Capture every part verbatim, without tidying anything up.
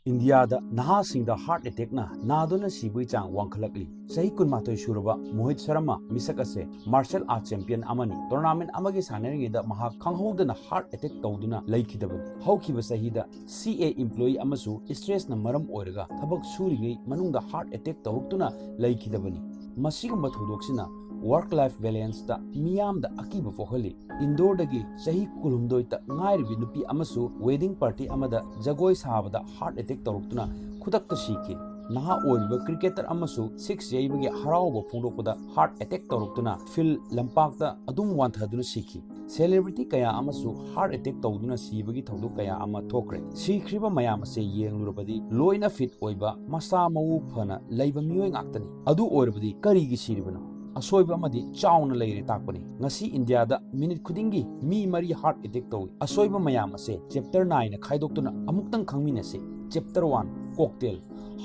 ꯏꯟꯗꯤꯌꯥꯗ ꯅꯍꯥꯁꯤꯡꯗ heart attackꯅ ꯅꯥꯗꯨꯅ ꯁꯤꯕꯒꯤ ꯆꯥꯡ ꯋꯥꯡꯈꯠꯂꯛꯂꯤ꯫ ꯆꯍꯤ ꯀꯨꯟꯃꯥꯊꯣꯏ ꯁꯨꯔꯕ ꯃꯣꯍꯤꯠ ꯁꯔꯃ ꯃꯤꯁꯛ ꯑꯁꯦ martial art champion ꯑꯃꯅꯤ꯫ Tournament ꯑꯃꯒꯤ ꯁꯥꯟꯅꯔꯤꯉꯩꯗ ꯃꯍꯥꯛ ꯈꯪꯍꯧꯗꯅ heart attack ꯇꯧꯗꯨꯅ ꯂꯩꯈꯤꯗꯕꯅꯤ꯫ ꯍꯧꯈꯤꯕ ꯆꯍꯤꯗ C A employee ꯑꯃꯁꯨ stressꯅ ꯃꯔꯝ ꯑꯣꯏꯔꯒ ꯊꯕꯛ ꯁꯨꯔꯤꯉꯩ ꯃꯅꯨꯡꯗ heart attack ꯇꯧꯔꯛꯇꯨꯅ ꯂꯩꯈꯤꯗꯕꯅꯤ꯫ ꯃꯁꯤꯒꯨꯝꯕ ꯊꯧꯗꯣꯛꯁꯤꯅ work life balanceꯇ ꯃꯤꯌꯥꯝꯗ ꯑꯀꯤꯕ ꯄꯣꯛꯍꯜꯂꯤ꯫ ꯏꯟꯗꯣꯔꯗꯒꯤ ꯆꯍꯤ ꯀꯨꯟꯍꯨꯝꯗꯣꯏꯇ ꯉꯥꯏꯔꯤꯕꯤ ꯅꯨꯄꯤ ꯑꯃꯁꯨ wedding party ꯑꯃꯗ ꯖꯒꯣꯏ ꯁꯥꯕꯗ heart attack ꯇꯧꯔꯛꯇꯨꯅ ꯈꯨꯗꯛꯇ ꯁꯤꯈꯤ꯫ ꯅꯍꯥ ꯑꯣꯏꯔꯤꯕ cricketer ꯑꯃꯁꯨ six ꯌꯩꯕꯒꯤ ꯍꯔꯥꯎꯕ ꯐꯣꯡꯗꯣꯛꯄꯗ heart attack ꯇꯧꯔꯛꯇꯨꯅ field ꯂꯝꯄꯥꯛꯇ ꯑꯗꯨꯝ ꯋꯥꯟꯊꯗꯨꯅ ꯁꯤꯈꯤ꯫ Celebrity ꯀꯌꯥ ꯑꯃꯁꯨ heart attack ꯇꯧꯗꯨꯅ ꯁꯤꯕꯒꯤ ꯊꯧꯗꯣꯛ ꯀꯌꯥ ꯑꯃ ꯊꯣꯛꯈ꯭ꯔꯦ꯫ ꯁꯤꯈ꯭ꯔꯤꯕ ꯃꯌꯥꯝ ꯑꯁꯦ ꯌꯦꯡꯂꯨꯔꯕꯗꯤ ꯂꯣꯏꯅ fit ꯑꯣꯏꯕ, ꯃꯁꯥ ꯃꯎ ꯐꯅ ꯂꯩꯕ ꯃꯤꯑꯣꯏ ꯉꯥꯛꯇꯅꯤ꯫ ꯑꯗꯨ ꯑꯣꯏꯔꯕꯗꯤ ꯀꯔꯤꯒꯤ ꯁꯤꯔꯤꯕꯅꯣ? ꯑꯁꯣꯏꯕ ꯑꯃꯗꯤ ꯆꯥꯎꯅ ꯂꯩꯔꯦ ꯇꯥꯛꯄꯅꯤ꯫ ꯉꯁꯤ ꯏꯟꯗꯤꯌꯥꯗ minute ꯈꯨꯗꯤꯡꯒꯤ ꯃꯤ ꯃꯔꯤ heart attack ꯇꯧꯏ꯫ ꯑꯁꯣꯏꯕ ꯃꯌꯥꯝ ꯑꯁꯦ chapter nine ꯈꯥꯏꯗꯣꯛꯇꯨꯅ ꯑꯃꯨꯛꯇꯪ ꯈꯪꯃꯤꯟꯅꯁꯤ꯫ Chapter one, cocktail꯫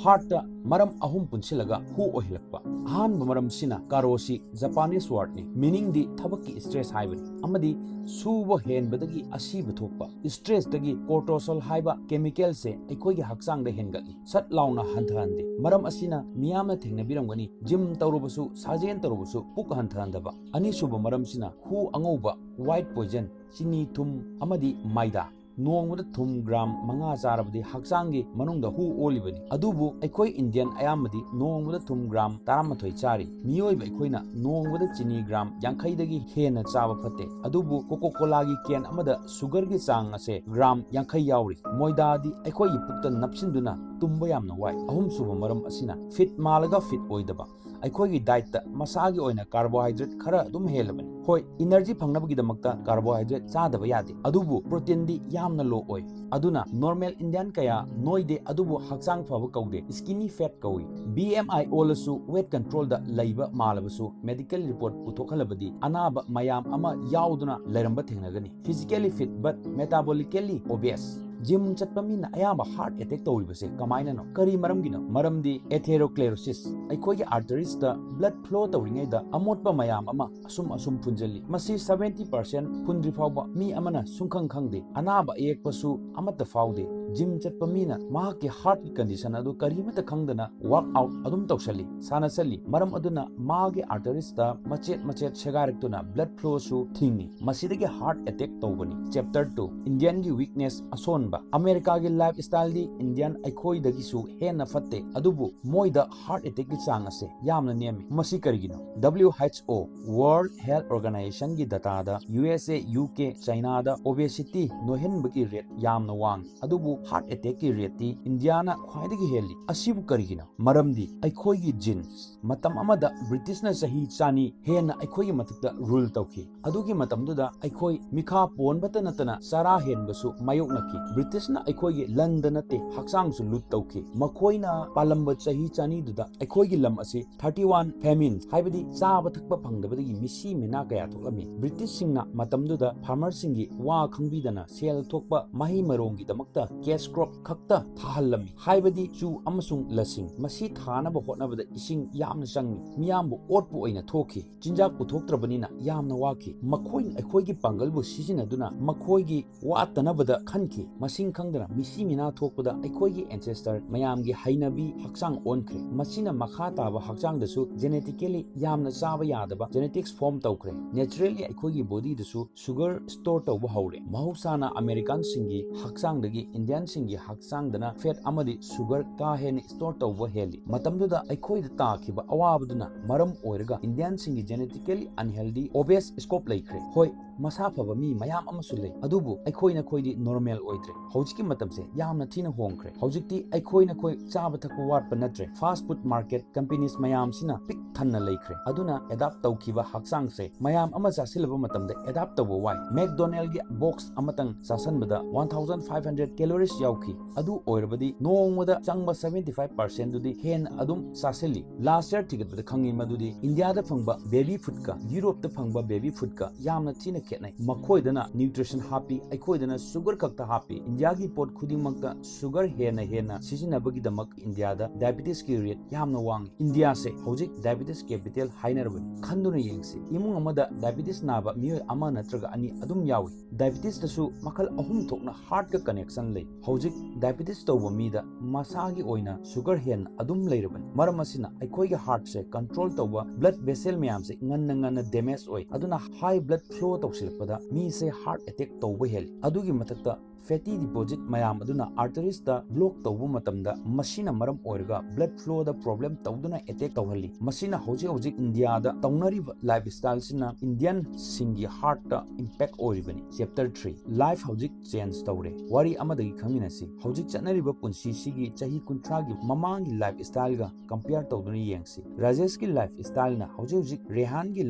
Heartꯇ ꯃꯔꯝ ꯑꯍꯨꯝ ꯄꯨꯟꯁꯤꯜꯂꯒ ꯍꯨ ꯑꯣꯏꯍꯜꯂꯛꯄ꯫ ꯑꯍꯥꯟꯕ ꯃꯔꯝꯁꯤꯅ ꯀꯥꯔꯣꯁꯤ Japanese wordꯅꯤ, meaningꯗꯤ ꯊꯕꯛꯀꯤ stress ꯍꯥꯏꯕꯅꯤ, ꯑꯃꯗꯤ ꯁꯨꯕ ꯍꯦꯟꯕꯗꯒꯤ ꯑꯁꯤꯕ ꯊꯣꯛꯄ꯫ Stressꯇꯒꯤ cortisol ꯍꯥꯏꯕ chemicalꯁꯦ ꯑꯩꯈꯣꯏꯒꯤ ꯍꯛꯆꯥꯡꯗ ꯍꯦꯟꯒꯠꯂꯤ꯫ ꯁꯠ ꯂꯥꯎꯅ ꯍꯟꯊꯍꯟꯗꯦ꯫ ꯃꯔꯝ ꯑꯁꯤꯅ ꯃꯤꯌꯥꯝꯅ ꯊꯦꯡꯅꯕꯤꯔꯝꯒꯅꯤ, gym ꯇꯧꯔꯕꯁꯨ, ꯁꯥꯖꯦꯜ ꯇꯧꯔꯕꯁꯨ ꯄꯨꯛ ꯍꯟꯊꯍꯟꯗꯕ꯫ ꯑꯅꯤꯁꯨꯕ ꯃꯔꯝꯁꯤꯅ ꯍꯨ ꯑꯉꯧꯕ, white poison, ꯆꯤꯅꯤ, ꯊꯨꯝ ꯑꯃꯗꯤ ꯃꯩꯗꯥ꯫ ꯅꯣꯡꯃꯗ ꯊꯨꯝ gram ꯃꯉꯥ ꯆꯥꯔꯕꯗꯤ ꯍꯛꯆꯥꯡꯒꯤ ꯃꯅꯨꯡꯗ ꯍꯨ ꯑꯣꯜꯂꯤꯕꯅꯤ꯫ ꯑꯗꯨꯕꯨ ꯑꯩꯈꯣꯏ Indian ꯑꯌꯥꯝꯕꯗꯤ ꯅꯣꯡꯃꯗ ꯊꯨꯝ gram ꯇꯔꯥꯃꯥꯊꯣꯏ ꯆꯥꯔꯤ꯫ ꯃꯤꯑꯣꯏꯕ ꯑꯩꯈꯣꯏꯅ ꯅꯣꯡꯃꯗ ꯆꯤꯅꯤ gram ꯌꯥꯡꯈꯩꯗꯒꯤ ꯍꯦꯟꯅ ꯆꯥꯕ ꯐꯠꯇꯦ꯫ ꯑꯗꯨꯕꯨ Coca-Colaꯒꯤ can ꯑꯃꯗ sugarꯒꯤ ꯆꯥꯡ ꯑꯁꯦ gram ꯌꯥꯡꯈꯩ ꯌꯥꯎꯔꯤ꯫ ꯃꯣꯏꯗꯥꯗꯤ ꯑꯩꯈꯣꯏꯒꯤ ꯄꯨꯛꯇ ꯅꯞꯁꯤꯟꯗꯨꯅ ꯇꯨꯝꯕ ꯌꯥꯝꯅ ꯋꯥꯏ꯫ ꯑꯍꯨꯝꯁꯨꯕ ꯃꯔꯝ ꯑꯁꯤꯅ fit ꯃꯥꯜꯂꯒ fit ꯑꯣꯏꯗꯕ꯫ ꯑꯩꯈꯣꯏꯒꯤ dietꯇ ꯃꯁꯥꯒꯤ ꯑꯣꯏꯅ carbohydrate ꯈꯔ ꯑꯗꯨꯝ ꯍꯦꯜꯂꯕꯅꯤ꯫ ꯍꯣꯏ, energy ꯐꯪꯅꯕꯒꯤꯗꯃꯛꯇ carbohydrate ꯆꯥꯗꯕ ꯌꯥꯗꯦ, ꯑꯗꯨꯕꯨ proteinꯗꯤ ꯌꯥꯝꯅ low ꯑꯣꯏ꯫ ꯑꯗꯨꯅ normal Indian ꯀꯌꯥ ꯅꯣꯏꯗꯦ, ꯑꯗꯨꯕꯨ ꯍꯛꯆꯥꯡ ꯐꯕ ꯀꯧꯗꯦ, skinny fat ꯀꯧꯏ꯫ B M I ꯑꯣꯜꯂꯁꯨ weight controlꯗ ꯂꯩꯕ ꯃꯥꯜꯂꯕꯁꯨ medical report ꯄꯨꯊꯣꯛꯍꯜꯂꯕꯗꯤ ꯑꯅꯥꯕ ꯃꯌꯥꯝ ꯑꯃ ꯌꯥꯎꯗꯨꯅ ꯂꯩꯔꯝꯕ ꯊꯦꯡꯅꯒꯅꯤ꯫ Physically fit but metabolically obese꯫ Gym ꯆꯠꯄ ꯃꯤꯅ ꯑꯌꯥꯝꯕ heart attack ꯇꯧꯔꯤꯕꯁꯦ ꯀꯃꯥꯏꯅꯅꯣ? ꯀꯔꯤ ꯃꯔꯝꯒꯤꯅꯣ? ꯃꯔꯝꯗꯤ atherosclerosis, ꯑꯩꯈꯣꯏꯒꯤ arteriesꯇ blood flow ꯇꯧꯔꯤꯉꯩꯗ ꯑꯃꯣꯠꯄ ꯃꯌꯥꯝ ꯑꯃ ꯑꯁꯨꯝ ꯑꯁꯨꯝ ꯐꯨꯟꯖꯜꯂꯤ꯫ ꯃꯁꯤ seventy percent ꯐꯨꯟꯗ꯭ꯔꯤ ꯐꯥꯎꯕ ꯃꯤ ꯑꯃꯅ ꯁꯨꯡꯈꯪ ꯈꯪꯗꯦ꯫ ꯑꯅꯥꯕ ꯑꯌꯦꯛꯄꯁꯨ ꯑꯃꯠꯇ ꯐꯥꯎꯗꯦ꯫ ꯖꯤꯝ ꯆꯠꯄ ꯃꯤꯅ ꯃꯍꯥꯛꯀꯤ ꯍꯥꯔꯠꯀꯤ ꯀꯟꯗꯤꯁꯟ ꯑꯗꯨ ꯀꯔꯤꯃꯠꯇ ꯈꯪꯗꯅ ꯋꯥꯔꯛ ꯑꯥꯎꯠ ꯑꯗꯨꯝ ꯇꯧꯁꯜꯂꯤ, ꯁꯥꯟꯅꯁꯜꯂꯤ꯫ ꯃꯔꯝ ꯑꯗꯨꯅ ꯃꯥꯒꯤ ꯑꯥꯔꯇꯔꯤꯁꯇ ꯃꯆꯦꯠ ꯃꯆꯦꯠ ꯁꯦꯒꯥꯏꯔꯛꯇꯨꯅ ꯕ꯭ꯂꯗ ꯐ꯭ꯂꯣꯁꯨ ꯊꯤꯡꯉꯤ꯫ ꯃꯁꯤꯗꯒꯤ ꯍꯥꯔꯠ ꯑꯦꯇꯦꯛ ꯇꯧꯕꯅꯤ꯫ ꯆꯦꯞꯇꯔ ꯇꯨ, ꯏꯟꯗꯤꯌꯟꯒꯤ ꯋꯤꯛꯅꯦꯁ, ꯑꯁꯣꯟꯕ꯫ ꯑꯃꯦꯔꯤꯀꯥꯒꯤ ꯂꯥꯏꯐ ꯁ꯭ꯇꯥꯏꯜꯗꯤ ꯏꯟꯗꯤꯌꯟ ꯑꯩꯈꯣꯏꯗꯒꯤꯁꯨ ꯍꯦꯟꯅ ꯐꯠꯇꯦ, ꯑꯗꯨꯕꯨ ꯃꯣꯏꯗ ꯍꯥꯔꯠ ꯑꯦꯇꯦꯛꯀꯤ ꯆꯥꯡ ꯑꯁꯦ ꯌꯥꯝꯅ ꯅꯦꯝꯃꯤ꯫ ꯃꯁꯤ ꯀꯔꯤꯒꯤꯅꯣ? W H O, World Health Organizationꯒꯤ ꯗꯇꯥꯗ U S A, U K, ꯆꯥꯏꯅꯥꯗ ꯑꯣꯕꯦꯁꯤꯇꯤ, ꯅꯣꯏꯍꯟꯕꯒꯤ ꯔꯦꯠ ꯌꯥꯝꯅ ꯋꯥꯡꯉꯤ, ꯑꯗꯨꯕꯨ ꯍꯥꯔꯠ ꯑꯦꯇꯦꯛꯀꯤ ꯔꯦꯠꯇꯤ ꯏꯟꯗꯤꯌꯥꯅ ꯈ꯭ꯋꯥꯏꯗꯒꯤ ꯍꯦꯜꯂꯤ꯫ ꯑꯁꯤꯕꯨ ꯀꯔꯤꯒꯤꯅꯣ? ꯃꯔꯝꯗꯤ ꯑꯩꯈꯣꯏꯒꯤ ꯖꯤꯟꯁ꯫ ꯃꯇꯝ ꯑꯃꯗ ꯕ꯭ꯔꯤꯇꯤꯁꯅ ꯆꯍꯤ ꯆꯅꯤ ꯍꯦꯟꯅ ꯑꯩꯈꯣꯏꯒꯤ ꯃꯊꯛꯇ ꯔꯨꯜ ꯇꯧꯈꯤ꯫ ꯑꯗꯨꯒꯤ ꯃꯇꯝꯗꯨꯗ ꯑꯩꯈꯣꯏ ꯃꯤꯈꯥ ꯄꯣꯟꯕꯇ ꯅꯠꯇꯅ ꯆꯔꯥ ꯍꯦꯟꯕꯁꯨ ꯃꯥꯌꯣꯛꯅꯈꯤ꯫ ꯕ꯭ꯔꯤꯇꯤꯁꯅ ꯑꯩꯈꯣꯏꯒꯤ ꯂꯟꯗ ꯅꯠꯇꯦ, ꯍꯛꯆꯥꯡꯁꯨ ꯂꯨꯠ ꯇꯧꯈꯤ꯫ ꯃꯈꯣꯏꯅ ꯄꯥꯜꯂꯝꯕ ꯆꯍꯤ ꯆꯅꯤꯗꯨꯗ ꯑꯩꯈꯣꯏꯒꯤ ꯂꯝ ꯑꯁꯤ thirty one famines, ꯍꯥꯏꯕꯗꯤ ꯆꯥꯕ ꯊꯛꯄ ꯐꯪꯗꯕꯗꯒꯤ ꯃꯤꯁꯤ ꯃꯤꯅꯥ ꯀꯌꯥ ꯊꯣꯛꯂꯝꯃꯤ꯫ ꯕ꯭ꯔꯤꯇꯤꯁꯁꯤꯡꯅ ꯃꯇꯝꯗꯨꯗ ꯐꯥꯔꯃꯔꯁꯤꯡꯒꯤ ꯋꯥ ꯈꯪꯕꯤꯗꯅ ꯁꯦꯜ ꯊꯣꯛꯄ ꯃꯍꯩ ꯃꯔꯣꯡꯒꯤꯗꯃꯛꯇ ꯀꯦꯁ ꯀ꯭ꯔꯣꯞ ꯈꯛꯇ ꯊꯥꯍꯜꯂꯝꯃꯤ, ꯍꯥꯏꯕꯗꯤ ꯆꯨ ꯑꯃꯁꯨꯡ ꯂꯁꯤꯡ꯫ ꯃꯁꯤ ꯊꯥꯅꯕ ꯍꯣꯠꯅꯕꯗ ꯏꯁꯤꯡ ꯌꯥꯝꯅ ꯆꯪꯉꯤ꯫ ꯃꯤꯌꯥꯝꯕꯨ ꯑꯣꯠꯄ ꯑꯣꯏꯅ ꯊꯣꯛꯈꯤ꯫ ꯆꯤꯟꯖꯥꯛ ꯄꯨꯊꯣꯛꯇ꯭ꯔꯕꯅꯤꯅ ꯌꯥꯝꯅ ꯋꯥꯈꯤ꯫ ꯃꯈꯣꯏꯅ ꯑꯩꯈꯣꯏꯒꯤ ꯄꯥꯡꯒꯜꯕꯨ ꯁꯤꯖꯤꯟꯅꯗꯨꯅ ꯃꯈꯣꯏꯒꯤ ꯋꯥꯠꯇꯅꯕꯗ ꯈꯟꯈꯤ꯫ ꯃꯁꯤꯡ ꯈꯪꯗꯅ ꯃꯤꯁꯤ ꯃꯤꯅꯥ ꯊꯣꯛꯄꯗ ꯑꯩꯈꯣꯏꯒꯤ ꯑꯦꯟꯁꯦꯁꯇꯔ ꯃꯌꯥꯝꯒꯤ ꯍꯩꯅꯕꯤ ꯍꯛꯆꯥꯡ ꯑꯣꯟꯈ꯭ꯔꯦ꯫ ꯃꯁꯤꯅ ꯃꯈꯥ ꯇꯥꯕ ꯍꯛꯆꯥꯡꯗꯁꯨ ꯖꯦꯅꯦꯇꯤꯀꯦꯂꯤ ꯌꯥꯝꯅ ꯆꯥꯕ ꯌꯥꯗꯕ ꯖꯦꯅꯦꯇꯤꯛꯁ ꯐꯣꯔꯝ ꯇꯧꯈ꯭ꯔꯦ꯫ ꯅꯦꯆꯔꯦꯜꯂꯤ ꯑꯩꯈꯣꯏꯒꯤ ꯕꯣꯗꯤꯗꯁꯨ ꯁꯨꯒꯔ ꯁ꯭ꯇꯣꯔ ꯇꯧꯕ ꯍꯧꯔꯦ꯫ ꯃꯍꯧꯁꯥꯅ ꯑꯃꯦꯔꯤꯀꯥꯟꯁꯤꯡꯒꯤ ꯍꯛꯆꯥꯡꯗꯒꯤ ꯏꯟꯗꯤꯌꯟꯁꯤꯡꯒꯤ ꯍꯛꯆꯥꯡꯗꯅ ꯐꯦꯠ ꯑꯃꯗꯤ ꯁꯨꯒꯔ ꯀꯥ ꯍꯦꯟꯅ ꯁ꯭ꯇꯣꯔ ꯇꯧꯕ ꯍꯦꯜꯂꯤ꯫ ꯃꯇꯝꯗꯨꯗ ꯑꯩꯈꯣꯏꯗ ꯇꯥꯈꯤꯕ ꯑꯋꯥꯕꯗꯨꯅ ꯃꯔꯝ ꯑꯣꯏꯔꯒ ꯏꯟꯗꯤꯌꯟꯁꯤꯡꯒꯤ ꯖꯦꯅꯦꯇꯤꯀꯦꯂꯤ ꯑꯟꯍꯦꯜꯗꯤ ꯑꯣꯕꯦꯁ ꯁ꯭ꯀꯣꯞ ꯂꯩꯈ꯭ꯔꯦ꯫ ꯍꯣꯏ, ꯃꯁꯥ ꯐꯕ ꯃꯤ ꯃꯌꯥꯝ ꯑꯃꯁꯨ ꯂꯩ, ꯑꯗꯨꯕꯨ ꯑꯩꯈꯣꯏ ꯅꯈꯣꯏꯗꯤ ꯅꯣꯔꯃꯦꯜ ꯑꯣꯏꯗ꯭ꯔꯦ꯫ ꯍꯧꯖꯤꯛꯀꯤ ꯃꯇꯝꯁꯦ ꯌꯥꯝꯅ ꯊꯤꯅ ꯍꯣꯡꯈ꯭ꯔꯦ꯫ ꯍꯧꯖꯤꯛꯇꯤ ꯑꯩꯈꯣꯏ ꯅꯈꯣꯏ ꯆꯥꯕ ꯊꯛꯄ ꯋꯥꯠꯄ ꯅꯠꯇ꯭ꯔꯦ꯫ ꯐꯥꯁ ꯐꯨꯗ ꯃꯥꯔꯀꯦꯠ ꯀꯝꯄꯦꯅꯤꯁ ꯃꯌꯥꯝꯁꯤꯅ ꯄꯤꯛ ꯊꯟꯅ ꯂꯩꯈ꯭ꯔꯦ꯫ ꯑꯗꯨꯅ ꯑꯦꯗꯥꯞ ꯇꯧꯈꯤꯕ ꯍꯛꯆꯥꯡꯁꯦ ꯃꯌꯥꯝ ꯑꯃ ꯆꯥꯁꯤꯜꯂꯕ ꯃꯇꯝꯗ ꯑꯦꯗꯥꯞ ꯇꯧꯕ ꯋꯥꯏ꯫ ꯃꯦꯛꯗꯣꯅꯦꯜꯒꯤ ꯕꯣꯛꯁ ꯑꯃꯇꯪ ꯆꯥꯁꯟꯕꯗ one thousand five hundred calories ꯌꯥꯎꯈꯤ꯫ ꯑꯗꯨ ꯑꯣꯏꯔꯕꯗꯤ ꯅꯣꯡꯃꯗ ꯆꯪꯕ seventy five percent ꯗꯨꯗꯤ ꯍꯦꯟꯅ ꯑꯗꯨꯝ ꯆꯥꯁꯤꯜꯂꯤ꯫ ꯂꯥꯁ ꯌꯔ ꯊꯤꯒꯠꯄꯗ ꯈꯪꯉꯤ ꯃꯗꯨꯗꯤ ꯏꯟꯗꯤꯌꯥꯗ ꯐꯪꯕ ꯕꯦꯕꯤ ꯐꯨꯗꯀ ꯌꯨꯔꯣꯞꯇ ꯐꯪꯕ ꯕꯦꯕꯤ ꯐꯨꯗꯀ ꯌꯥꯝꯅ ꯊꯤꯅ ꯈꯦꯠꯅꯩ꯫ ꯃꯈꯣꯏꯗꯅ ꯅ꯭ꯌꯨꯇ꯭ꯔꯤꯁꯟ ꯍꯥꯞꯄꯤ, ꯑꯩꯈꯣꯏꯗꯅ ꯁꯨꯒꯔ ꯈꯛꯇ ꯍꯥꯞꯄꯤ꯫ ꯏꯟꯗꯤꯌꯥꯒꯤ ꯄꯣꯠ ꯈꯨꯗꯤꯡꯃꯛꯇ ꯁꯨꯒꯔ ꯍꯦꯟꯅ ꯍꯦꯟꯅ ꯁꯤꯖꯤꯟꯅꯕꯒꯤꯗꯃꯛ ꯏꯟꯗꯤꯌꯥꯗ ꯗꯥꯏꯕꯤꯇꯤꯁꯀꯤ ꯔꯦꯠ ꯌꯥꯝꯅ ꯋꯥꯡꯉꯤ꯫ ꯏꯟꯗꯤꯌꯥꯁꯦ ꯍꯧꯖꯤꯛ ꯗꯥꯏꯕꯤꯇꯤꯁ ꯀꯦꯄꯤꯇꯦꯜ ꯍꯥꯏꯅꯔꯕꯅꯤ꯫ ꯈꯟꯗꯨꯅ ꯌꯦꯡꯁꯤ, ꯏꯃꯨꯡ ꯑꯃꯗ ꯗꯥꯏꯕꯤꯇꯤꯁ ꯅꯥꯕ ꯃꯤꯑꯣꯏ ꯑꯃ ꯅꯠꯇ꯭ꯔꯒ ꯑꯅꯤ ꯑꯗꯨꯝ ꯌꯥꯎꯏ꯫ ꯗꯥꯏꯕꯤꯇꯤꯁꯇꯁꯨ ꯃꯈꯜ ꯑꯍꯨꯝ ꯊꯣꯛꯅ ꯍꯥꯔꯠꯀ ꯀꯅꯦꯛꯁꯟ ꯂꯩ꯫ ꯍꯧꯖꯤꯛ diabetes ꯇꯧꯕ ꯃꯤꯗ ꯃꯁꯥꯒꯤ ꯑꯣꯏꯅ sugar ꯍꯦꯟꯅ ꯑꯗꯨꯝ ꯂꯩꯔꯕꯅꯤ꯫ ꯃꯔꯝ ꯑꯁꯤꯅ ꯑꯩꯈꯣꯏꯒꯤ heartꯁꯦ control ꯇꯧꯕ blood vessel ꯃꯌꯥꯝꯁꯦ ꯉꯟꯅ ꯉꯟꯅ damage ꯑꯣꯏ꯫ ꯑꯗꯨꯅ high blood flow ꯇꯧꯁꯤꯜꯂꯛꯄꯗ ꯃꯤꯁꯦ heart attack ꯇꯧꯕ ꯍꯦꯜꯂꯤ꯫ ꯑꯗꯨꯒꯤ ꯃꯊꯛꯇ fatty deposit ꯃꯌꯥꯝ ꯑꯗꯨꯅ arteriesꯇ block ꯇꯧꯕ ꯃꯇꯝꯗ ꯃꯁꯤꯅ ꯃꯔꯝ ꯑꯣꯏꯔꯒ blood flowꯗ problem ꯇꯧꯗꯨꯅ attack ꯇꯧꯍꯜꯂꯤ꯫ ꯃꯁꯤꯅ ꯍꯧꯖꯤꯛ ꯍꯧꯖꯤꯛ ꯏꯟꯗꯤꯌꯥꯗ ꯇꯧꯅꯔꯤꯕ lifestyleꯁꯤꯅ Indianꯁꯤꯡꯒꯤ heartꯇ impact ꯑꯣꯏꯔꯤꯕꯅꯤ꯫ Chapter three, life ꯍꯧꯖꯤꯛ change ꯇꯧꯔꯦ꯫ ꯋꯥꯔꯤ ꯑꯃꯗꯒꯤ ꯈꯪꯃꯤꯟꯅꯁꯤ꯫ ꯍꯧꯖꯤꯛ ꯆꯠꯅꯔꯤꯕ ꯄꯨꯟꯁꯤꯁꯤꯒꯤ ꯆꯍꯤ ꯀꯨꯟꯊ꯭ꯔꯥꯒꯤ ꯃꯃꯥꯡꯒꯤ lifestyleꯒ compare ꯇꯧꯗꯨꯅ ꯌꯦꯡꯁꯤ꯫ ꯔꯥꯖꯦꯁꯀꯤ lifestyleꯅ ꯍꯧꯖꯤꯛ ꯍꯧꯖꯤꯛ ꯔꯦꯍꯥꯟꯒꯤ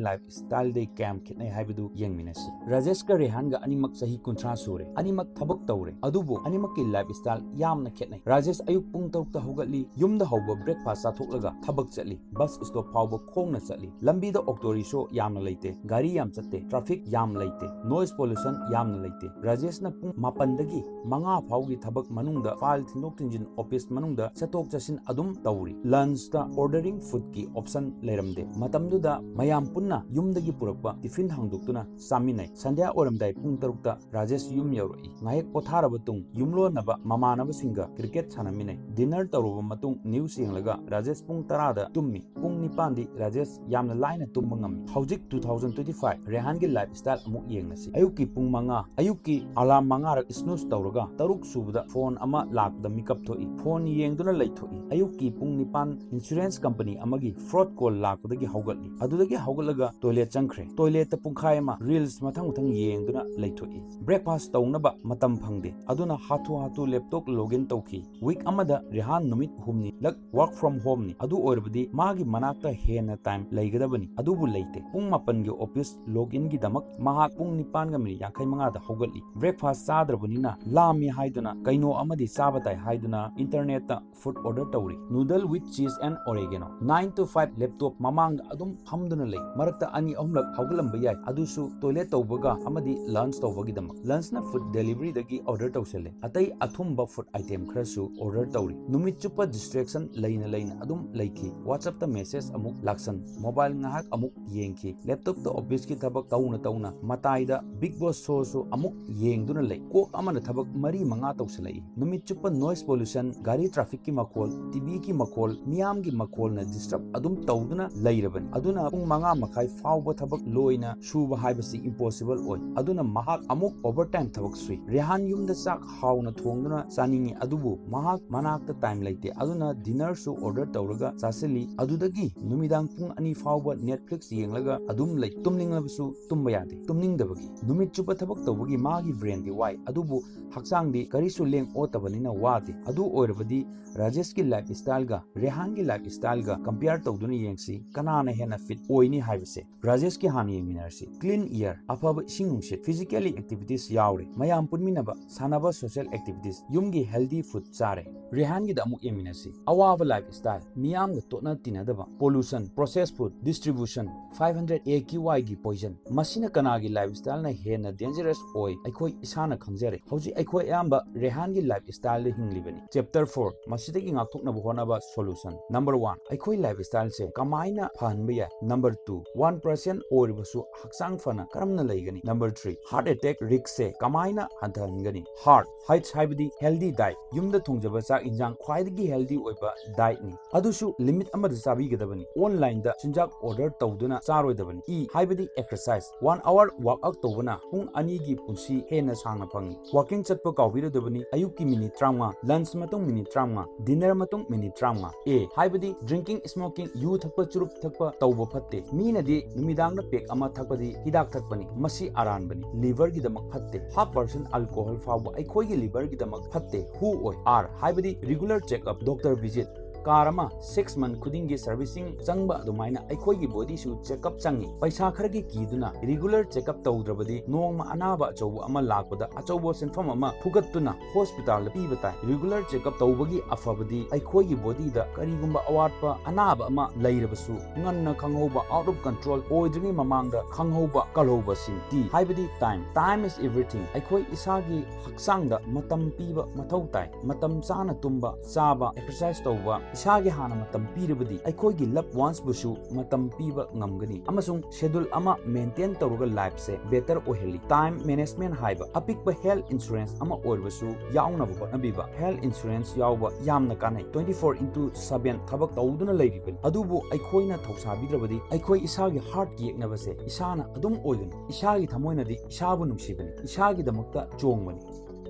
lifestyleꯗꯩ ꯀꯌꯥꯝ ꯈꯦꯠꯅꯩ ꯍꯥꯏꯕꯗꯨ ꯌꯦꯡꯃꯤꯟꯅꯁꯤ꯫ ꯔꯥꯖꯦꯁꯀ ꯔꯦꯍꯥꯟꯒ ꯑꯅꯤꯃꯛ ꯆꯍꯤ ꯀꯨꯟꯊ꯭ꯔꯥ ꯁꯨꯔꯦ꯫ ꯑꯅꯤꯃꯛ ꯊꯕꯛ ꯇꯧꯔꯦ꯫ ꯑꯗꯨꯕꯨ ꯑꯅꯤꯃꯛꯀꯤ lifestyle ꯌꯥꯝꯅ ꯈꯦꯠꯅꯩ꯫ ꯔꯥꯖꯦꯁ ꯑꯌꯨꯛ ꯄꯨꯡ ꯇꯔꯨꯛꯇ ꯍꯧꯒꯠꯂꯤ, ꯌꯨꯝꯗ ꯍꯧꯕ breakfast ꯆꯥꯊꯣꯛꯂꯒ ꯊꯕꯛ ꯆꯠꯂꯤ꯫ Bus stop ꯐꯥꯎꯕ ꯈꯣꯡꯅ ꯆꯠꯂꯤ꯫ ꯂꯝꯕꯤꯗ auto rickshaw ꯌꯥꯝꯅ ꯂꯩꯇꯦ, ꯒꯥꯔꯤ ꯌꯥꯝ ꯆꯠꯇꯦ, traffic ꯌꯥꯝ ꯂꯩꯇꯦ, noise pollution ꯌꯥꯝꯅ ꯂꯩꯇꯦ꯫ ꯔꯥꯖꯦꯁꯅ ꯄꯨꯡ ꯃꯥꯄꯟꯗꯒꯤ ꯃꯉꯥ ꯐꯥꯎꯒꯤ ꯊꯕꯛ ꯃꯅꯨꯡꯗ file ꯊꯤꯟꯗꯣꯛ ꯊꯤꯟꯖꯤꯟ, office ꯃꯅꯨꯡꯗ ꯆꯠꯊꯣꯛ ꯆꯠꯁꯤꯟ ꯑꯗꯨꯝ ꯇꯧꯔꯤ꯫ Lunchꯇ ordering foodꯀꯤ option ꯂꯩꯔꯝꯗꯦ꯫ ꯃꯇꯝꯗꯨꯗ ꯃꯌꯥꯝ ꯄꯨꯟꯅ ꯌꯨꯝꯗꯒꯤ ꯄꯨꯔꯛꯄ tiffin ꯍꯥꯡꯗꯣꯛꯇꯨꯅ ꯆꯥꯃꯤꯟꯅꯩ꯫ ꯁꯟꯙ꯭ꯌꯥ ꯑꯣꯏꯔꯝꯗꯥꯏ ꯄꯨꯡ ꯇꯔꯨꯛꯇ ꯔꯥꯖꯦꯁ ꯌꯨꯝ ꯌꯧꯔꯛꯏ꯫ ꯉꯥꯏꯍꯥꯛ ꯄꯣꯊꯥꯔꯕ ꯇꯨꯡ ꯌꯨꯝꯂꯣꯟꯅꯕ ꯃꯃꯥꯟꯅꯕꯁꯤꯡꯒ cricket ꯁꯥꯟꯅꯃꯤꯟꯅꯩ꯫ Dinner ꯇꯧꯔꯕ ꯃꯇꯨꯡ news ꯌꯦꯡꯂꯒ ꯔꯥꯖꯦꯁ ꯄꯨꯡ ꯇꯔꯥꯗ ꯇꯨꯝꯃꯤ꯫ ꯄꯨꯡ ꯅꯤꯄꯥꯟꯗꯤ ꯔꯥꯖꯦꯁ ꯌꯥꯝꯅ ꯂꯥꯏꯅ ꯇꯨꯝꯕ ꯉꯝꯃꯤ꯫ ꯍꯧꯖꯤꯛ two thousand twenty five ꯔꯦꯍꯥꯟꯒꯤ lifestyle ꯑꯃꯨꯛ ꯌꯦꯡꯂꯁꯤ꯫ ꯑꯌꯨꯛꯀꯤ ꯄꯨꯡ ꯃꯉꯥ, ꯑꯌꯨꯛꯀꯤ alarm ꯃꯉꯥꯔꯛ snooze ꯇꯧꯔꯒ ꯇꯔꯨꯛ ꯁꯨꯕꯗ phone ꯑꯃ ꯂꯥꯛꯄꯗ ꯃꯤꯀꯞ ꯊꯣꯛꯏ꯫ Phone ꯌꯦꯡꯗꯨꯅ ꯂꯩꯊꯣꯛꯏ꯫ ꯑꯌꯨꯛꯀꯤ ꯄꯨꯡ ꯅꯤꯄꯥꯟ insurance company ꯑꯃꯒꯤ fraud call ꯂꯥꯛꯄꯗꯒꯤ ꯍꯧꯒꯠꯂꯤ꯫ ꯑꯗꯨꯗꯒꯤ ꯍꯧꯒꯠꯂꯒ toilet ꯆꯪꯈ꯭ꯔꯦ꯫ Toiletꯇ ꯄꯨꯡꯈꯥꯏ ꯑꯃ reels ꯃꯊꯪ ꯃꯊꯪ ꯌꯦꯡꯗꯨꯅ ꯂꯩꯊꯣꯛꯏ꯫ Breakfast ꯇꯧꯅꯕ ꯃꯇꯝ ꯐꯪꯗꯦ꯫ ꯑꯗꯨꯅ ꯍꯥꯊꯨ ꯍꯥꯊꯨ laptop login ꯇꯧꯈꯤ꯫ Week ꯑꯃꯗ ꯔꯦꯍꯥꯟ ꯅꯨꯃꯤꯠ ꯍꯨꯝꯅꯤꯂꯛ work from homeꯅꯤ꯫ ꯑꯗꯨ ꯑꯣꯏꯔꯕꯗꯤ ꯃꯥꯒꯤ ꯃꯅꯥꯛꯇ ꯍꯦꯟꯅ time ꯂꯩꯒꯗꯕꯅꯤ꯫ ꯑꯗꯨꯕꯨ ꯂꯩꯇꯦ꯫ ꯄꯨꯡ ꯃꯥꯄꯟꯒꯤ office loginꯒꯤꯗꯃꯛ ꯃꯍꯥꯛ ꯄꯨꯡ ꯅꯤꯄꯥꯟꯒ minute ꯌꯥꯡꯈꯩ ꯃꯉꯥꯗ ꯍꯧꯒꯠꯂꯤ꯫ Breakfast ꯆꯥꯗ꯭ꯔꯕꯅꯤꯅ ꯂꯥꯝꯃꯤ ꯍꯥꯏꯗꯨꯅ, ꯀꯩꯅꯣ ꯑꯃꯗꯤ ꯆꯥꯕ ꯇꯥꯏ ꯍꯥꯏꯗꯨꯅ internetꯇ food order ꯇꯧꯔꯤ꯫ Noodle with cheese and oregano꯫ Nine to five laptop ꯃꯃꯥꯡꯗ ꯑꯗꯨꯝ ꯐꯝꯗꯨꯅ ꯂꯩ꯫ ꯃꯔꯛꯇ ꯑꯅꯤ ꯑꯍꯨꯝꯂꯛ ꯍꯧꯒꯠꯂꯝꯕ ꯌꯥꯏ, ꯑꯗꯨꯁꯨ toilet ꯇꯧꯕꯒ ꯑꯃꯗꯤ lunch ꯇꯧꯕꯒꯤꯗꯃꯛ꯫ Lunchꯅ food deliveryꯗꯒꯤ ꯑꯣꯔꯗꯔ ꯇꯧꯁꯜꯂꯦ꯫ ꯑꯇꯩ ꯑꯊꯨꯝꯕ ꯐꯨꯗ ꯑꯥꯏꯇꯦꯝ ꯈꯔꯁꯨ ꯑꯣꯔꯗꯔ ꯇꯧꯔꯤ꯫ ꯅꯨꯃꯤꯠ ꯆꯨꯞꯄ ꯗꯤꯁꯇ꯭ꯔꯦꯛꯁꯟ ꯂꯩꯅ ꯂꯩꯅ ꯑꯗꯨꯝ ꯂꯩꯈꯤ꯫ ꯋꯥꯆꯞꯇ ꯃꯦꯁꯦꯖ ꯑꯃꯨꯛ ꯂꯥꯛꯁꯟ, ꯃꯣꯕꯥꯏꯜ ꯉꯥꯏꯍꯥꯛ ꯑꯃꯨꯛ ꯌꯦꯡꯈꯤ꯫ ꯂꯦꯞꯇꯣꯞꯇ ꯑꯣꯐꯤꯁꯀꯤ ꯊꯕꯛ ꯇꯧꯅ ꯇꯧꯅ ꯃꯇꯥꯏꯗ ꯕꯤꯒ ꯕꯣꯁ ꯁꯣꯁꯨ ꯑꯃꯨꯛ ꯌꯦꯡꯗꯨꯅ ꯂꯩ꯫ ꯀꯣꯛ ꯑꯃꯅ ꯊꯕꯛ ꯃꯔꯤ ꯃꯉꯥ ꯇꯧꯁꯜꯂꯛꯏ꯫ ꯅꯨꯃꯤꯠ ꯆꯨꯞꯄ ꯅꯣꯏꯁ ꯄꯣꯂꯨꯁꯟ, ꯒꯥꯔꯤ ꯇ꯭ꯔꯥꯐꯤꯛꯀꯤ ꯃꯈꯣꯜ, ꯇꯤꯚꯤꯒꯤ ꯃꯈꯣꯜ, ꯃꯤꯌꯥꯝꯒꯤ ꯃꯈꯣꯜꯅ ꯗꯤꯁꯇꯔꯕ ꯑꯗꯨꯝ ꯇꯧꯗꯨꯅ ꯂꯩꯔꯕꯅꯤ꯫ ꯑꯗꯨꯅ ꯄꯨꯡ ꯃꯉꯥ ꯃꯈꯥꯏ ꯐꯥꯎꯕ ꯊꯕꯛ ꯂꯣꯏꯅ ꯁꯨꯕ ꯍꯥꯏꯕꯁꯤ ꯏꯝꯄꯣꯁꯤꯕꯜ ꯑꯣꯏ꯫ ꯑꯗꯨꯅ ꯃꯍꯥꯛ ꯑꯃꯨꯛ ꯑꯣꯚꯔꯇꯥꯏꯝ ꯊꯕꯛ ꯁꯨꯏ꯫ ꯔꯦꯍꯥꯟ ꯌꯨꯝꯗ ꯆꯥꯛ ꯍꯥꯎꯅ ꯊꯣꯡꯗꯨꯅ ꯆꯥꯅꯤꯡꯉꯤ, ꯑꯗꯨꯕꯨ ꯃꯍꯥꯛ ꯃꯅꯥꯛꯇ ꯇꯥꯏꯝ ꯂꯩꯇꯦ꯫ ꯑꯗꯨꯅ ꯗꯤꯅꯔꯁꯨ ꯑꯣꯔꯗꯔ ꯇꯧꯔꯒ ꯆꯥꯁꯤꯜꯂꯤ꯫ ꯑꯗꯨꯗꯒꯤ ꯅꯨꯃꯤꯗꯥꯡ ꯄꯨꯡ ꯑꯅꯤ ꯐꯥꯎꯕ ꯅꯦꯠꯐ꯭ꯂꯤꯛꯁ ꯌꯦꯡꯂꯒ ꯑꯗꯨꯝ ꯂꯩ꯫ ꯇꯨꯝꯅꯤꯡꯂꯕꯁꯨ ꯇꯨꯝꯕ ꯌꯥꯗꯦ꯫ ꯇꯨꯝꯅꯤꯡꯗꯕꯒꯤ꯫ ꯅꯨꯃꯤꯠ ꯆꯨꯞꯄ ꯊꯕꯛ ꯇꯧꯕꯒꯤ ꯃꯥꯒꯤ ꯕ꯭ꯔꯦꯟꯗꯤ ꯋꯥꯏ, ꯑꯗꯨꯕꯨ ꯍꯛꯆꯥꯡꯗꯤ ꯀꯔꯤꯁꯨ ꯂꯦꯡ ꯑꯣꯠꯇꯕꯅꯤꯅ ꯋꯥꯗꯦ꯫ ꯑꯗꯨ ꯑꯣꯏꯔꯕꯗꯤ ꯔꯥꯖꯦꯁꯀꯤ ꯂꯥꯏꯐ ꯁ꯭ꯇꯥꯏꯜꯒ ꯔꯦꯍꯥꯟꯒꯤ ꯂꯥꯏꯐ ꯁ꯭ꯇꯥꯏꯜꯒ ꯀꯝꯄꯤꯌꯔ ꯇꯧꯗꯨꯅ ꯌꯦꯡꯁꯤ, ꯀꯅꯥꯅ ꯍꯦꯟꯅ ꯐꯤꯠ ꯑꯣꯏꯅꯤ ꯍꯥꯏꯕꯁꯦ꯫ ꯔꯥꯖꯦꯁꯀꯤ ꯍꯥꯟꯅ ꯌꯦꯡꯃꯤꯟꯅꯔꯁꯤ꯫ ꯀ꯭ꯂꯤꯟ ꯏꯌꯔ, ꯑꯐꯕ ꯏꯁꯤꯡ ꯅꯨꯡꯁꯤꯠ, ꯐꯤꯖꯤꯀꯦꯜꯂꯤ ꯑꯦꯛꯇꯤꯚꯤꯇꯤꯁ ꯌꯥꯎꯔꯦ, ꯃꯌꯥꯝ ꯄꯨꯟꯃꯤꯟꯅꯕ, ꯁꯥꯟꯅꯕ, ꯁꯣꯁꯤꯌꯦꯜ ꯑꯦꯛꯇꯤꯚꯤꯇꯤꯁ, ꯌꯨꯝꯒꯤ ꯍꯦꯜꯗꯤ ꯐꯨꯗ ꯆꯥꯔꯦ꯫ ꯔꯦꯍꯥꯟꯒꯤꯗ ꯑꯃꯨꯛ ꯌꯦꯡꯃꯤꯟꯅꯁꯤ꯫ ꯑꯋꯥꯕ ꯂꯥꯏꯐ ꯁ꯭ꯇꯥꯏꯜ, ꯃꯤꯌꯥꯝꯒ ꯇꯣꯠꯅ ꯇꯤꯟꯅꯗꯕ, pollution, process food, distribution, five hundred A Q ꯑꯥꯏꯒꯤ ꯄꯣꯏꯖꯟ꯫ ꯃꯁꯤꯅ ꯀꯅꯥꯒꯤ ꯂꯥꯏꯐ ꯁ꯭ꯇꯥꯏꯜꯅ ꯍꯦꯟꯅ ꯗꯦꯟꯖꯔꯁ ꯑꯣꯏ, ꯑꯩꯈꯣꯏ ꯏꯁꯥꯅ ꯈꯪꯖꯔꯦ꯫ ꯍꯧꯖꯤꯛ ꯑꯩꯈꯣꯏ ꯑꯌꯥꯝꯕ ꯔꯦꯍꯥꯟꯒꯤ ꯂꯥꯏꯐ ꯁ꯭ꯇꯥꯏꯜꯗ ꯍꯤꯡꯂꯤꯕꯅꯤ꯫ ꯆꯦꯞꯇꯔ ꯐꯣꯔ, ꯃꯁꯤꯗꯒꯤ ꯉꯥꯛꯊꯣꯛꯅꯕ ꯍꯣꯠꯅꯕ ꯁꯣꯂꯨꯁꯟ꯫ ꯅꯝꯕꯔ ꯋꯥꯟ, ꯑꯩꯈꯣꯏ ꯂꯥꯏꯐ ꯁ꯭ꯇꯥꯏꯜꯁꯦ ꯀꯃꯥꯏꯅ ꯐꯍꯟꯕ ꯌꯥꯏ? ꯅꯝꯕꯔ ꯇꯨ, ꯋꯥꯟ ꯄꯥꯔꯁꯦꯟ ꯑꯣꯏꯔꯕꯁꯨ ꯍꯛꯆꯥꯡ ꯐꯅ ꯀꯔꯝꯅ ꯂꯩꯒꯅꯤ? ꯅꯝꯕꯔ ꯊ꯭ꯔꯤ, ꯍꯥꯔꯠ ꯑꯦꯇꯦꯛ ꯔꯤꯛꯁꯁꯦ ꯀꯃꯥꯏꯅ ꯍꯟꯊꯍꯟꯒꯅꯤ? ꯍꯥꯔꯠ, ꯍꯩꯆ ꯍꯥꯏꯕꯗꯤ ꯍꯦꯜꯗꯤ ꯗꯥꯏꯠ, ꯌꯨꯝꯗ ꯊꯣꯡꯖꯕ ꯆꯥꯛ ꯏꯟꯖꯥꯡ ꯈ꯭ꯋꯥꯏꯗꯒꯤ ꯍꯦꯜꯗꯤ ꯑꯣꯏꯕ ꯗꯥꯏꯠꯅꯤ꯫ ꯑꯗꯨꯁꯨ ꯂꯤꯃꯤꯠ ꯑꯃꯗ ꯆꯥꯕꯤꯒꯗꯕꯅꯤ꯫ ꯑꯣꯟꯂꯥꯏꯟꯗ ꯆꯤꯟꯖꯥꯛ ꯑꯣꯔꯗꯔ ꯇꯧꯗꯨꯅ ꯆꯥꯔꯣꯏꯗꯕꯅꯤ꯫ ꯏ ꯍꯥꯏꯕꯗꯤ ꯑꯦꯛꯁꯔꯁꯥꯏꯁ, ꯋꯥꯟ ꯑꯋꯥꯔ ꯋꯥꯛ ꯑꯥꯎꯠ ꯇꯧꯕꯅ ꯄꯨꯡ ꯑꯅꯤꯒꯤ ꯄꯨꯟꯁꯤ ꯍꯦꯟꯅ ꯁꯥꯡꯅ ꯐꯪꯏ꯫ ꯋꯥꯀꯤꯡ ꯆꯠꯄ ꯀꯥꯎꯕꯤꯔꯣꯏꯗꯕꯅꯤ꯫ ꯑꯌꯨꯛꯀꯤ ꯃꯤꯅꯤꯠ ꯇꯔꯥꯃꯉꯥ, ꯂꯟꯆ ꯃꯇꯨꯡ ꯃꯤꯅꯤꯠ ꯇꯔꯥꯃꯉꯥ, ꯗꯤꯅꯔ ꯃꯇꯨꯡ ꯃꯤꯅꯤꯠ ꯇꯔꯥꯃꯉꯥ꯫ ꯑꯦ ꯍꯥꯏꯕꯗꯤ ꯗ꯭ꯔꯤꯡꯀꯤꯡ, ꯁ꯭ꯃꯣꯀꯤꯡ, ꯌꯨ ꯊꯛꯄ, ꯆꯨꯔꯨꯞ ꯊꯛꯄ ꯇꯧꯕ ꯐꯠꯇꯦ꯫ ꯃꯤꯅꯗꯤ ꯅꯨꯃꯤꯗꯥꯡꯗ ꯄꯦꯛ ꯑꯃ ꯊꯛꯄꯗꯤ ꯍꯤꯗꯥꯛ ꯊꯛꯄꯅꯤ, ꯃꯁꯤ ꯑꯔꯥꯟꯕꯅꯤ꯫ ꯂꯤꯚꯔꯒꯤꯗꯃꯛ ꯐꯠꯇꯦ꯫ ꯍꯥꯐ ꯄꯥꯔꯁꯦꯟ ꯑꯜꯀꯣꯍꯣꯜ ꯐꯥꯎꯕ ꯑꯩꯈꯣꯏꯒꯤ ꯂꯤꯚꯔꯒꯤꯗꯃꯛ ꯐꯠꯇꯦ꯫ ꯍꯨ ꯑꯣꯏ꯫ ꯑꯥꯔ ꯍꯥꯏꯕꯗꯤ regular checkup, doctor visit, car ꯑꯃ six month ꯈꯨꯗꯤꯡꯒꯤ servicing ꯆꯪꯕ ꯑꯗꯨꯃꯥꯏꯅ ꯑꯩꯈꯣꯏꯒꯤ body ꯁꯨ check up ꯆꯪꯉꯤ꯫ ꯄꯩꯁꯥ ꯈꯔꯒꯤ ꯀꯤꯗꯨꯅ regular check up ꯇꯧꯗ꯭ꯔꯕꯗꯤ ꯅꯣꯡꯃ ꯑꯅꯥꯕ ꯑꯆꯧꯕ ꯑꯃ ꯂꯥꯛꯄꯗ ꯑꯆꯧꯕ ꯁꯦꯟꯐꯝ ꯑꯃ ꯐꯨꯒꯠꯇꯨꯅ hospital ꯗ ꯄꯤꯕ ꯇꯥꯏ꯫ Regular check up ꯇꯧꯕꯒꯤ ꯑꯐꯕꯗꯤ ꯑꯩꯈꯣꯏꯒꯤ body ꯗ ꯀꯔꯤꯒꯨꯝꯕ ꯑꯋꯥꯠꯄ ꯑꯅꯥꯕ ꯑꯃ ꯂꯩꯔꯕꯁꯨ ꯉꯟꯅ ꯈꯪꯍꯧꯕ, out of control ꯑꯣꯏꯗ꯭ꯔꯤꯉꯩ ꯃꯃꯥꯡꯗ ꯈꯪꯍꯧꯕ, ꯀꯜꯍꯧꯕꯁꯤꯡ꯫ T ꯍꯥꯏꯕꯗꯤ time꯫ Time is everything꯫ ꯑꯩꯈꯣꯏ ꯏꯁꯥꯒꯤ ꯍꯛꯆꯥꯡꯗ ꯃꯇꯝ ꯄꯤꯕ ꯃꯊꯧ ꯇꯥꯏ꯫ ꯃꯇꯝ ꯆꯥꯅ ꯇꯨꯝꯕ, ꯆꯥꯕ, exercise ꯇꯧꯕ, ꯏꯁꯥꯒꯤ ꯍꯥꯟꯅ ꯃꯇꯝ ꯄꯤꯔꯕꯗꯤ ꯑꯩꯈꯣꯏꯒꯤ loved ones ꯕꯨꯁꯨ ꯃꯇꯝ ꯄꯤꯕ ꯉꯝꯒꯅꯤ ꯑꯃꯁꯨꯡ schedule ꯑꯃ maintain ꯇꯧꯔꯒ life ꯁꯦ better ꯑꯣꯏꯍꯜꯂꯤ꯫ Time management ꯍꯥꯏꯕ ꯑꯄꯤꯛꯄ health insurance ꯑꯃ ꯑꯣꯏꯔꯕꯁꯨ ꯌꯥꯎꯅꯕ ꯍꯣꯠꯅꯕꯤꯕ꯫ Health insurance ꯌꯥꯎꯕ ꯌꯥꯝꯅ ꯀꯥꯟꯅꯩ꯫ Twenty four into seven ꯊꯕꯛ ꯇꯧꯗꯨꯅ ꯂꯩꯔꯤꯕꯅꯤ, ꯑꯗꯨꯕꯨ ꯑꯩꯈꯣꯏꯅ ꯊꯧꯁꯥꯕꯤꯗ꯭ꯔꯕꯗꯤ ꯑꯩꯈꯣꯏ ꯏꯁꯥꯒꯤ heart ꯌꯦꯛꯅꯕꯁꯦ ꯏꯁꯥꯅ ꯑꯗꯨꯝ ꯑꯣꯏꯒꯅꯤ꯫ ꯏꯁꯥꯒꯤ ꯊꯃꯣꯏꯅꯗꯤ ꯏꯁꯥꯕꯨ ꯅꯨꯡꯁꯤꯕꯅꯤ, ꯏꯁꯥꯒꯤꯗꯃꯛꯇ ꯆꯣꯡꯕꯅꯤ꯫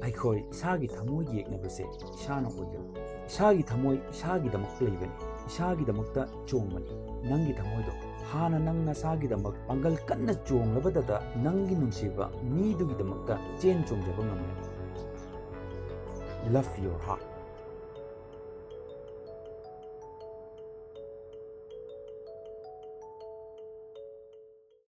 ꯑꯩꯈꯣꯏ ꯏꯁꯥꯒꯤ ꯊꯃꯣꯏꯒꯤ ꯌꯦꯛꯅꯕꯁꯦ ꯏꯁꯥꯅ ꯑꯣꯏꯒꯅꯤ꯫ ꯏꯁꯥꯒꯤ ꯊꯃꯣꯏ ꯏꯁꯥꯒꯤꯗꯃꯛ ꯂꯩꯕꯅꯤ, ꯏꯁꯥꯒꯤꯗꯃꯛꯇ ꯆꯣꯡꯕꯅꯤ꯫ ꯅꯪꯒꯤ ꯊꯃꯣꯏꯗꯣ ꯍꯥꯟꯅ ꯅꯪ ꯅꯁꯥꯒꯤꯗꯃꯛ ꯄꯥꯡꯒꯜ ꯀꯟꯅ ꯆꯣꯡꯂꯕꯗꯇ ꯅꯪꯒꯤ ꯅꯨꯡꯁꯤꯕ ꯃꯤꯗꯨꯒꯤꯗꯃꯛꯇ ꯆꯦꯟ ꯆꯣꯡꯖꯕ ꯉꯝꯒꯅꯤ꯫ Love your heart꯫